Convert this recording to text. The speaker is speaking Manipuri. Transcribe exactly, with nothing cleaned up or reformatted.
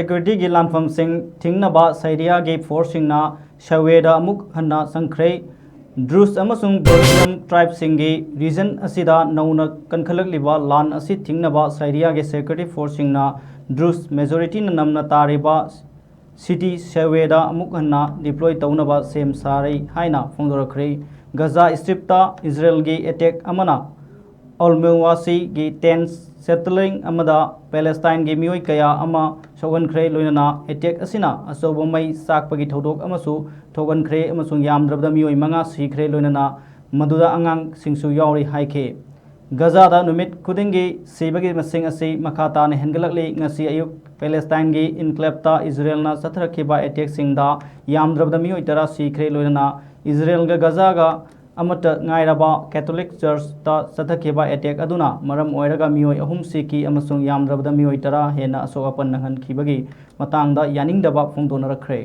ꯁꯦꯀ꯭ꯌꯨꯔꯤꯇꯤꯒꯤ ꯂꯥꯟꯐꯝꯁꯤꯡ ꯊꯤꯡꯅꯕ ꯁꯥꯏꯔꯤꯌꯥꯒꯤ ꯐꯣꯔꯁꯁꯤꯡꯅ ꯁꯋꯦꯗ ꯑꯃꯨꯛ ꯍꯟꯅ ꯆꯪꯈ꯭ꯔꯦ꯫ ꯗ꯭ꯔꯨꯖ ꯑꯃꯁꯨꯡ ꯕꯣꯔꯤꯌꯝ ꯇ꯭ꯔꯥꯏꯕꯁꯤꯡꯒꯤ ꯔꯤꯖꯟ ꯑꯁꯤꯗ ꯅꯧꯅ ꯀꯟꯈꯠꯂꯛꯂꯤꯕ ꯂꯥꯟ ꯑꯁꯤ ꯊꯤꯡꯅꯕ ꯁꯥꯏꯔꯤꯌꯥꯒꯤ ꯁꯦꯀ꯭ꯌꯨꯔꯤꯇꯤ ꯐꯣꯔꯁꯁꯤꯡꯅ ꯗ꯭ꯔꯨꯖ ꯃꯦꯖꯣꯔꯤꯇꯤꯅ ꯅꯝꯅ ꯇꯥꯔꯤꯕ ꯁꯤꯇꯤ ꯁꯋꯦꯗ ꯑꯃꯨꯛ ꯍꯟꯅ ꯗꯤꯄ꯭ꯂꯣꯏ ꯇꯧꯅꯕ ꯁꯦꯝ ꯁꯥꯔꯤ ꯍꯥꯏꯅ ꯐꯣꯡꯗꯣꯔꯛꯈ꯭ꯔꯦ꯫ ꯒꯖꯥ ꯁ꯭ꯇ꯭ꯔꯤꯞꯇ ꯏꯖꯔꯦꯜꯒꯤ ꯑꯦꯇꯦꯛ ꯑꯃꯅ ꯑꯜꯃꯦꯋꯥꯁꯤꯒꯤ ꯇꯦꯟ ꯁꯦꯇꯂꯤꯡ ꯑꯃꯗ ꯄꯦꯂꯦꯁꯇꯥꯏꯟꯒꯤ ꯃꯤꯑꯣꯏ ꯀꯌꯥ ꯑꯃ ꯁꯣꯛꯍꯟꯈ꯭ꯔꯦ, ꯂꯣꯏꯅꯅ ꯑꯦꯇꯦꯛ ꯑꯁꯤꯅ ꯑꯆꯧꯕ ꯃꯩ ꯆꯥꯛꯄꯒꯤ ꯊꯧꯗꯣꯛ ꯑꯃꯁꯨ ꯊꯣꯛꯍꯟꯈ꯭ꯔꯦ ꯑꯃꯁꯨꯡ ꯌꯥꯝꯗ꯭ꯔꯕꯗ ꯃꯤꯑꯣꯏ ꯃꯉꯥ ꯁꯤꯈ꯭ꯔꯦ, ꯂꯣꯏꯅꯅ ꯃꯗꯨꯗ ꯑꯉꯥꯡꯁꯤꯡꯁꯨ ꯌꯥꯎꯔꯤ ꯍꯥꯏꯈꯤ꯫ ꯒꯖꯥꯗ ꯅꯨꯃꯤꯠ ꯈꯨꯗꯤꯡꯒꯤ ꯁꯤꯕꯒꯤ ꯃꯁꯤꯡ ꯑꯁꯤ ꯃꯈꯥ ꯇꯥꯅ ꯍꯦꯟꯒꯠꯂꯛꯂꯤ꯫ ꯉꯁꯤ ꯑꯌꯨꯛ ꯄꯦꯂꯦꯁꯇꯥꯏꯟꯒꯤ ꯏꯟꯀ꯭ꯂꯦꯕꯇ ꯏꯖꯔꯦꯜꯅ ꯆꯠꯊꯔꯛꯈꯤꯕ ꯑꯦꯇꯦꯛꯁꯤꯡꯗ ꯌꯥꯝꯗ꯭ꯔꯕꯗ ꯃꯤꯑꯣꯏ ꯇꯔꯥ ꯁꯤꯈ꯭ꯔꯦ, ꯂꯣꯏꯅꯅ ꯏꯖꯔꯦꯜꯒ ꯒꯖꯥꯒ ꯑꯃꯠꯇ ꯉꯥꯏꯔꯕ ꯀꯦꯊꯣꯂꯤꯛ ꯆꯔꯆꯇ ꯆꯠꯊꯈꯤꯕ ꯑꯦꯇꯦꯛ ꯑꯗꯨꯅ ꯃꯔꯝ ꯑꯣꯏꯔꯒ ꯃꯤꯑꯣꯏ ꯑꯍꯨꯝ ꯁꯤꯈꯤ ꯑꯃꯁꯨꯡ ꯌꯥꯝꯗ꯭ꯔꯕꯗ ꯃꯤꯑꯣꯏ ꯇꯔꯥ ꯍꯦꯟꯅ ꯑꯁꯣꯛ ꯑꯄꯟ ꯅꯪꯍꯟꯈꯤꯕꯒꯤ ꯃꯇꯥꯡꯗ ꯌꯥꯅꯤꯡꯗꯕ ꯐꯣꯡꯗꯣꯛꯅꯔꯛꯈ꯭ꯔꯦ꯫